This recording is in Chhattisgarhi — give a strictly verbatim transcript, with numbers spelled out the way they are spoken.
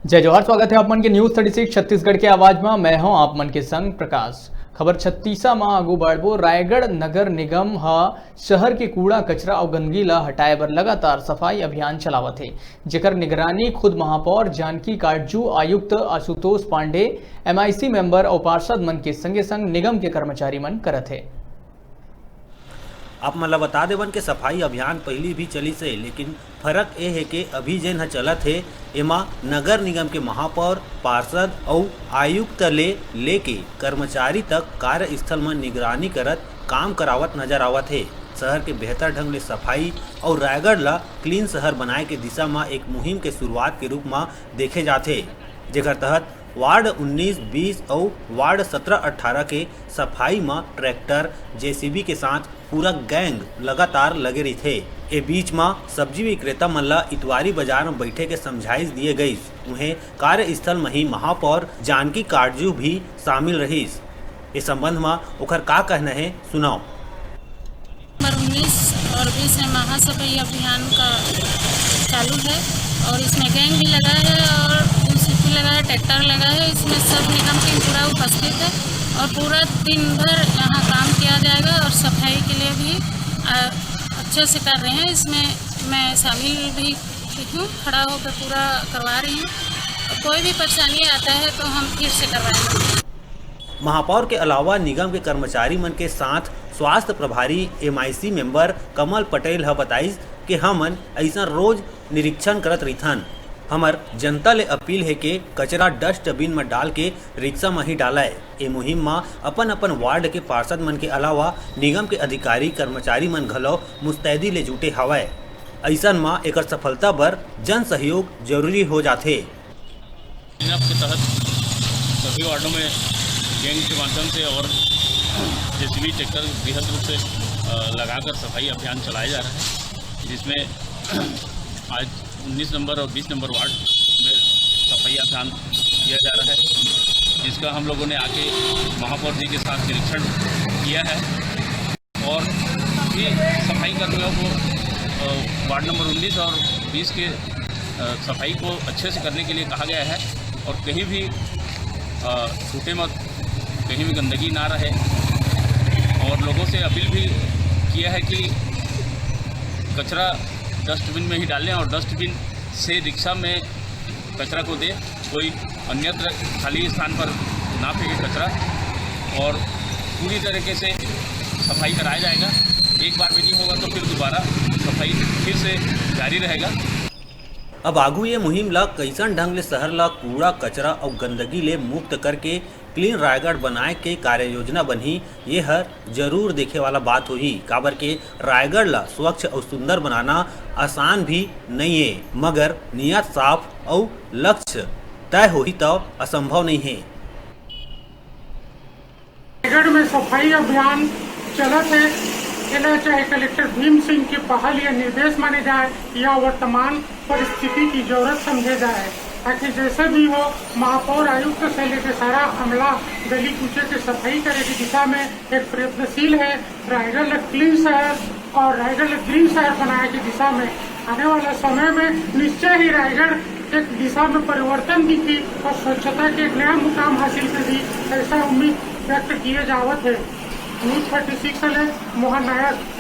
जय जोहार, स्वागत है आप मन के News Thirty Six छत्तीसगढ़ के आवाज में। मैं हूं आप मन के संग प्रकाश। खबर छत्तीसा में आगू बढ़बो। रायगढ़ नगर निगम ह शहर के कूड़ा, कचरा अउ गंदगी ला हटाए बर लगातार सफाई अभियान चलावत हे, जेकर निगरानी खुद महापौर जानकी काटजू, आयुक्त आशुतोष पांडे, एमआईसी मेंबर अउ पार्षद मन के संगे संग निगम के कर्मचारी मन करत हे। आप मन ला बता देवन के सफाई अभियान पहिली भी चलिस हे, लेकिन फरक ए हे के अभी जेन ह चलत हे, एमा नगर निगम के महापौर, पार्षद अउ आयुक्त ले लेके कर्मचारी तक कार्यस्थल म निगरानी करत काम करावत नजर आवत हे। शहर के बेहतर ढंग ले सफाई अउ रायगढ़ ला क्लीन शहर बनाए के दिशा म एक मुहिम के शुरुआत के रूप म देखे जाथे, जेकर तहत वार्ड उन्नीस, बीस अउ वार्ड सत्रह अट्ठारह के सफाई म ट्रैक्टर, जेसीबी के साथ पूरा गैंग लगातार लगे रहिथे। ए बीच म सब्जी विक्रेता मन ल इतवारी बाजार म बैठे के समझाइश दिए गइस। उहें कार्यस्थल म ही महापौर जानकी काटजू भी शामिल रहिस। ए संबंध म ओखर का कहना हे, सुनव। नंबर उन्नीस और बीस में महासफाई अभियान का चालू है और इसमें गैंग भी लगा है और जेसीबी लगा है, ट्रैक्टर लगा है। इसमें सब निगम टीम पूरा उपस्थित है और पूरा दिन भर यहाँ काम किया जाएगा और सफाई के लिए भी, आ, अच्छे से कर रहे हैं। इसमें मैं शामिल भी हूँ, खड़ा होकर पूरा करवा रही हूँ। कोई भी परेशानी आता है तो हम फिर से करवाएंगे। महापौर के अलावा निगम के कर्मचारी मन के साथ स्वास्थ्य प्रभारी एमआईसी मेंबर कमल पटेल ह बताइस कि हमन अइसन रोज निरीक्षण करत रहिथन। हमर जनता ले अपील हे के कचरा डस्टबिन म डाल के रिक्शा म ही डालय। ए मुहिम म अपन-अपन वार्ड के पार्षद मन के अलावा निगम के अधिकारी, कर्मचारी मन घलो मुस्तैदी ले जुटे हवय। अइसन म एकर सफलता बर जन सहयोग जरूरी हो जाथे। क्लीनअप के तहत सभी वार्डों में गैंग के माध्यम से और जेसीबी ट्रैक्टर बृहद रूप से, अ, लगाकर सफाई अभियान चलाया जा रहा है, जिसमें आज उन्नीस नंबर और बीस नंबर वार्ड में सफाई अभियान किया जा रहा है, जिसका हम लोगों ने आके महापौर जी के साथ निरीक्षण किया है और भी सफाई कर्मियों को, अ, वार्ड नंबर उन्नीस और बीस के, अ, सफाई को अच्छे से करने के लिए कहा गया है और कहीं भी, अ, छूटे मत, कहीं भी गंदगी ना रहे। और लोगों से अपील भी किया है कि कचरा डस्टबिन में ही डालें और डस्टबिन से रिक्शा में कचरा को दे, कोई अन्यत्र खाली स्थान पर ना फेंके कचरा। और पूरी तरीके से सफाई कराया जाएगा। एक बार में नहीं होगा तो फिर दोबारा सफाई फिर से जारी रहेगा। अब आगू ये मुहिम ला कइसन ढंग ले शहर ला कूड़ा, कचरा अउ गंदगी ले मुक्त करके क्लीन रायगढ़ बनाए के कार्य योजना बनही, ये हर जरूर देखे वाला बात होही, काबर के रायगढ़ ला स्वच्छ अउ सुंदर बनाना आसान भी नइये, मगर नियत साफ अउ लक्ष्य तय होही त असंभव नइ हे। रायगढ़ में सफाई अभियान चलत हे, एला चाहे कलेक्टर भीम सिंह के पहल या निर्देश माने जाए या वर्तमान परिस्थिति की जरूरत समझे जाए, ताकि जैसे भी हो, महापौर आयुक्त से लेकर सारा अमला गली कूचे के सफाई करे की दिशा में एक प्रयत्नशील है। रायगढ़ ला क्लीन शहर और रायगढ़ ला ग्रीन शहर बनाए की दिशा में आने वाला समय में निश्चय ही रायगढ़ एक दिशा में परिवर्तन दिखी और स्वच्छता के एक नया मुकाम हासिल करही, ऐसा उम्मीद व्यक्त किए जावत है। News Thirty Six ले मोहन नायक,